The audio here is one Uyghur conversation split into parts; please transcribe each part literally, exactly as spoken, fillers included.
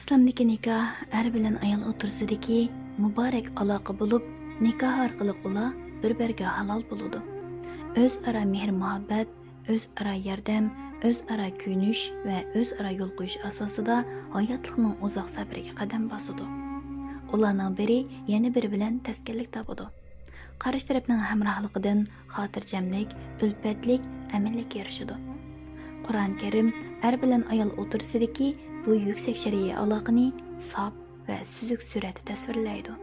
ئىسلامدىكى نىكاھ ئەر بىلەن ئايال ئوتتۇرىسىدىكى مۇبارەك ئالاقە بولۇپ، نىكاھ ئارقىلىق ئۇلار بىر-بىرىگە ھالال بولىدۇ. ئۆزئارا مېھىر-مۇھەببەت، ئۆزئارا ياردەم، ئۆزئارا كۆيۈنۈش ۋە ئۆزئارا يول قويۇش ئاساسىدا ھاياتلىقنىڭ ئۇزاق سەپىرىگە قەدەم باسىدۇ. ئۇلارنىڭ بىرى يەنە بىرى بىلەن تەسكەنلىك تاپىدۇ. قارشى تەرەپنىڭ ھەمراھلىقىدىن خاتىرجەملىك، ئۈلپەتلىك، ئەمىنلىك يارىشىدۇ. قۇرئان كەرىم ئەر بىلەن ئايال ئوتتۇرىسىدىكى بۇ يۈكسەك شەرئىي ئالاقىنى ساپ ۋە سۈزۈك سۈرەتتە تەسۋىرلەيدۇ.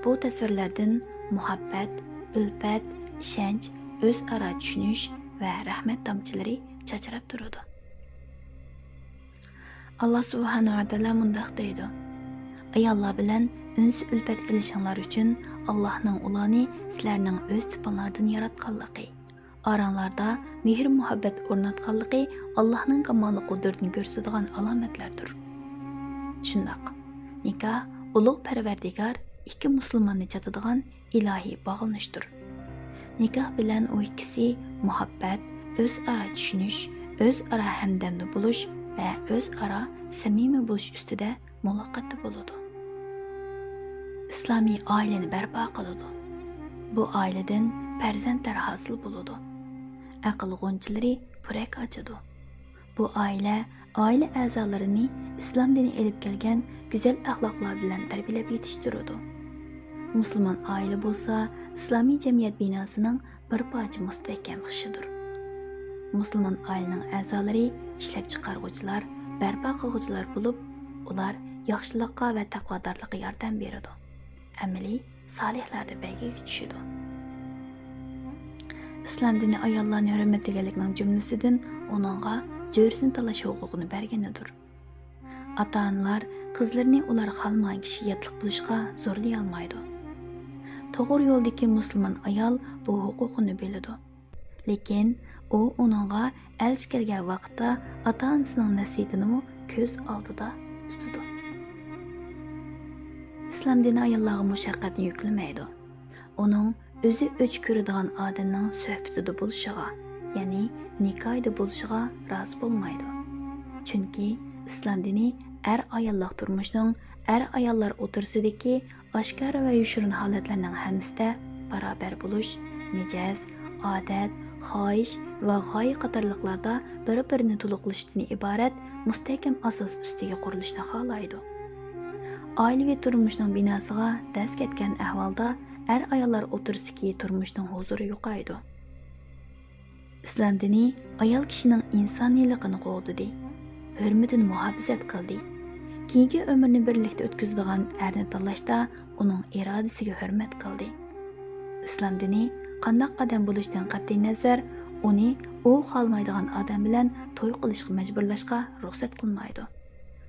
بۇ تەسۋىرلەردىن مۇھەببەت، ئۈلپەت، ئىشەنچ، ئۆزئارا چۈشىنىش ۋە رەھمەت تامچىلىرى چاچراپ تۇرىدۇ. ئاللا سۇبھانەھۇ ۋە تائالا مۇنداق دەيدۇ: «ئاياللار بىلەن ئۈنس-ئۈلپەت ئېلىشىڭلار ئۈچۈن ئاللانىڭ ئۇلارنى سىلەرنىڭ ئۆز تىپىڭلاردىن ياراتقانلىقى، ئاراڭلاردا مېھىر-مۇھەببەت ئورناتقانلىقى ئاللانىڭ كاماللىق قۇدرىتىنى كۆرسىتىدىغان ئالامەتلەردۇر.» شۇنداق، نىكاھ ئۇلۇغ پەرۋەردىگار ئىككى مۇسۇلماننى چاتىدىغان ئىلاھىي باغلىنىشتۇر. نىكاھ بىلەن ئۇ ئىككىسى مۇھەببەت، ئۆزئارا چۈشىنىش، ئۆزئارا ھەمدەمدە بولۇش ۋە ئۆزئارا سەمىمىي بولۇش ئۈستىدە مۇلاقاتتا بولىدۇ. ئىسلامىي ئائىلىنى بەرپا قىلىدۇ. بۇ ئائىلىدىن پەرزەنتلەر ھاسىل بولىدۇ. ئەقىل غۇنچىلىرى پۇرەك ئاچىدۇ. بۇ ئائىلە ئائىلە ئەزالىرىنى ئىسلام دىنى ئېلىپ كەلگەن گۈزەل ئەخلاقلار بىلەن تەربىيەلەپ يېتىشتۈرىدۇ. مۇسۇلمان ئائىلە بولسا ئىسلامىي جەمئىيەت بىناسىنىڭ بىر پارچە مۇستەھكەم خىشىدۇر. مۇسۇلمان ئائىلىنىڭ ئەزالىرى ئىشلەپچىقارغۇچىلار، بەرپا قىلغۇچىلار بولۇپ، ئۇلار ياخشىلىققا ۋە تەقۋادارلىققا ياردەم بېرىدۇ. ئەمەلىي سالىھلاردا بەيگىگە چۈشىدۇ. ئىسلام دىنى ئاياللارنى ھۆرمەتلىگەنلىكنىڭ جۈملىسىدىن ئۇنىڭغا جۆرىسىنى تاللاش ھوقۇقىنى بەرگىنىدۇر. ئاتا-ئانىلار قىزلىرىنى ئۇلار خالىمىغان كىشىگە ياتلىق بولۇشقا زورلىيالمايدۇ. توغرا يولدىكى مۇسۇلمان ئايال بۇ ھوقۇقىنى بىلىدۇ. لېكىن ئۇ ئۇنىڭغا ئەلچى كەلگەن ۋاقىتتا ئاتا-ئانىسىنىڭ نەسىھىتىنىمۇ كۆز ئالدىدا تۇتىدۇ. ئىسلام دىنى ئاياللارغا مۇشەققەتنى يۈكلىمەيدۇ. ئۇنىڭ ئۆزى ئۆچ كۆرىدىغان ئادەمنىڭ سۆھبىتىدە بولۇشىغا، يەنى نىكاھىدا بولۇشىغا رازى بولمايدۇ. چۈنكى ئىسلام دىنى ئەر-ئاياللىق تۇرمۇشنىڭ، ئەر-ئاياللار ئوتتۇرىسىدىكى ئاشكارا ۋە يوشۇرۇن ھالەتلەرنىڭ ھەممىسىدە بارابەر بولۇش، مىجەز، ئادەت، خاھىش ۋە غايە قاتارلىقلاردا بىر-بىرىنى تولۇقلىشىشتىن ئىبارەت مۇستەھكەم ئاساس ئۈستىگە قۇرۇلۇشىنى خالايدۇ. ئائىلىۋى تۇرمۇشنىڭ بىناسىغا دەز كەتكەن ئەھۋالدا ئەر-ئاياللار ئوتتۇرىسىدىكى تۇرمۇشنىڭ ھۇزۇرى يوقايدۇ. ئىسلام دىنى ئايال كىشىنىڭ ئىنسانىيلىقىنى قوغدىدى، ھۆرمىتىنى مۇھاپىزەت قىلدى. كېيىنكى ئۆمرىنى بىرلىكتە ئۆتكۈزىدىغان ئەرنى تاللاشتا ئۇنىڭ ئىرادىسىگە ھۆرمەت قىلدى. ئىسلام دىنى قانداق ئادەم بولۇشتىن قەتئىينەزەر، ئۇنى ئۇ خالىمايدىغان ئادەم بىلەن توي قىلىشقا مەجبۇرلاشقا رۇخسەت قىلمايدۇ.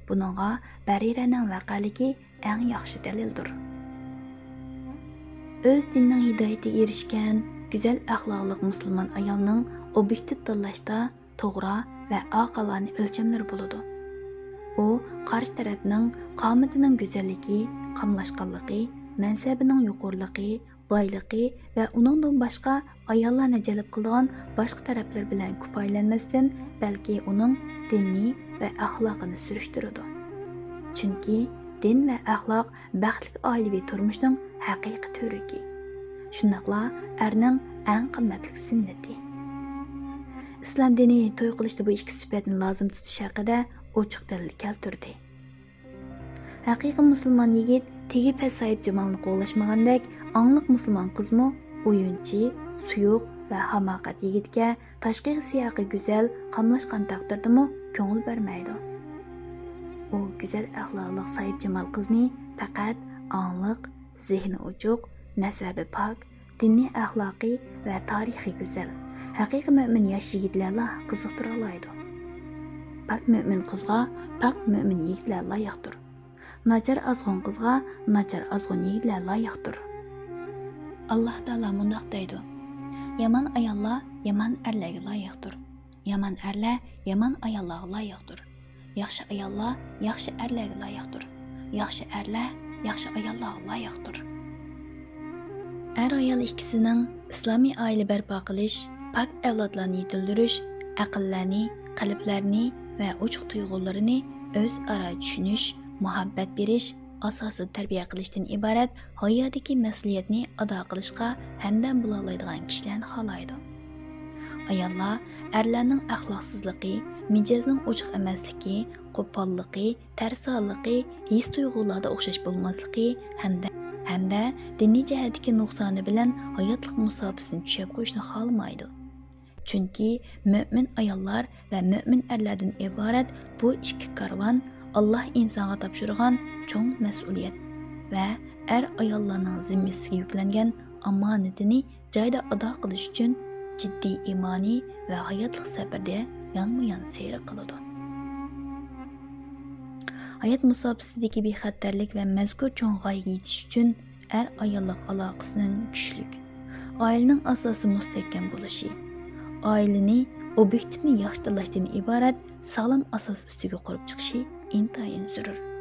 بۇنىڭغا بەرىرەنىڭ ۋەقەلىكى ئەڭ ياخشى دەلىلدۇر. ئۆز دىنىنىڭ ھىدايىتىگە ئېرىشكەن، گۈزەل ئەخلاقلىق مۇسۇلمان ئايالنىڭ ئوبيېكتىپ تاللاشتا توغرا ۋە ئاقىلانە ئۆلچەملىرى بولىدۇ. ئۇ قارشى تەرەپنىڭ قامىتىنىڭ گۈزەللىكى، قاملاشقانلىقى، مەنسەپىنىڭ يۇقىرىلىقى، بايلىقى ۋە ئۇنىڭدىن باشقا ئاياللارنى جەلپ قىلىدىغان باشقا تەرەپلىرى بىلەن كۇپايىلەنمەستىن، بەلكى ئۇنىڭ دىنى ۋە ئەخلاقىنى سۈرۈشتۈرىدۇ. چۈنكى دىن ۋە ئەخلاق بەختلىك ئائىلىۋى تۇرمۇشنىڭ ھەقىقىي تۈۋرۈكى، شۇنداقلا ئەرنىڭ ئەڭ قىممەتلىك زىننىتى. ئىسلام دىنى توي قىلىشتا بۇ ئىككى سۈپەتنى لازىم تۇتۇش ھەققىدە ئوچۇق دەلىل كەلتۈردى. ھەقىقىي مۇسۇلمان يىگىت تېگى پەس ساھىبجامالنى قوغلاشمىغاندەك، ئاڭلىق مۇسۇلمان قىزمۇ ئويۇنچى، سۇيۇق ۋە ھاماقەت يىگىتكە تاشقى سىياقى گۈزەل، قاملاشقان تەقدىردىمۇ كۆڭۈل بەرمەيدۇ. ئۇ گۈزەل ئەخلاقلىق ساھىبجامال قىزنى پەقەت ئاڭلىق، زېھنى ئوچۇق، نەسەبى پاك، دىنىي ئەخلاقى ۋە تارىخى گۈزەل، ھەقىقىي مۆمىن ياش يىگىتلەرلا قىزىقتۇرالايدۇ. پاك مۆمىن قىزغا پاك مۆمىن يىگىتلەر لايىقتۇر. ناچار ئازغۇن قىزغا ناچار ئازغۇن يىگىتلەر لايىقتۇر. ئاللا تائالا مۇنداق دەيدۇ: «يامان ئاياللار يامان ئەرلەرگە لايىقتۇر. يامان ئەرلەر يامان ئاياللارغا لايىقتۇر. ياخشى ئاياللار ياخشى ئەرلەرگە لايىقتۇر. ياخشى ئەرلەر ياخشى ئاياللارغا لايىقتۇر.» ئەر-ئايال ئىككىسىنىڭ ئىسلامىي ئائىلە بەرپا قىلىش، پاك ئەۋلادلارنى يېتىلدۈرۈش، ئەقىللەرنى، قەلبلەرنى ۋە ئوچۇق تۇيغۇلىرىنى ئۆزئارا چۈشىنىش، مۇھەببەت بېرىش، ئاساسىدا تەربىيە قىلىشتىن ئىبارەت ھاياتىدىكى مەسئۇلىيەتنى ئادا قىلىشقا ھەمدەم بولالايدىغان كىشىلەرنى خالايدۇ. ئاياللار ئەرلەرنىڭ ئەخلاقسىزلىقى، مىجەزنىڭ ئوچۇق ئەمەسلىكى، قوپاللىقى، تەرسالىقى، ھېس-تۇيغۇلاردا ئوخشاش بولماسلىقى ھەمدە، ھەمدە دىنىي جەھەتتىكى نۇقسانى بىلەن ھاياتلىق مۇساپىسىنى چۈشەپ قويۇشنى خالىمايدۇ. چۈنكى مۆمىن ئاياللار ۋە مۆمىن ئەرلەردىن ئىبارەت بۇ ئىككى كارۋان ئاللاھ ئىنسانغا تاپشۇرغان چوڭ مەسئۇلىيەت ۋە ئەر-ئاياللارنىڭ زىممىسىگە يۈكلەنگەن ئامانىتىنى جايىدا ئادا قىلىش ئۈچۈن جىددىي ئىمانىي ۋە ھاياتلىق سەپىرىدە يانمۇيان سەير قىلىدۇ. ھايات مۇساپىسىدىكى بىخەتەرلىك ۋە مەزكۇر چوڭ غايىگە يېتىش ئۈچۈن ئەر-ئاياللىق ئالاقىسىنىڭ كۈچلۈك، ئائىلىنىڭ ئاساسى مۇستەھكەم بولۇشى، ئائىلىنى، ئوبيېكتىپنى ياخشى تاللاشتىن ئىبارەت ساغلام ئاساس ئۈستىگە قۇرۇپ چىقىشى ئىنتايىن زۆرۈر.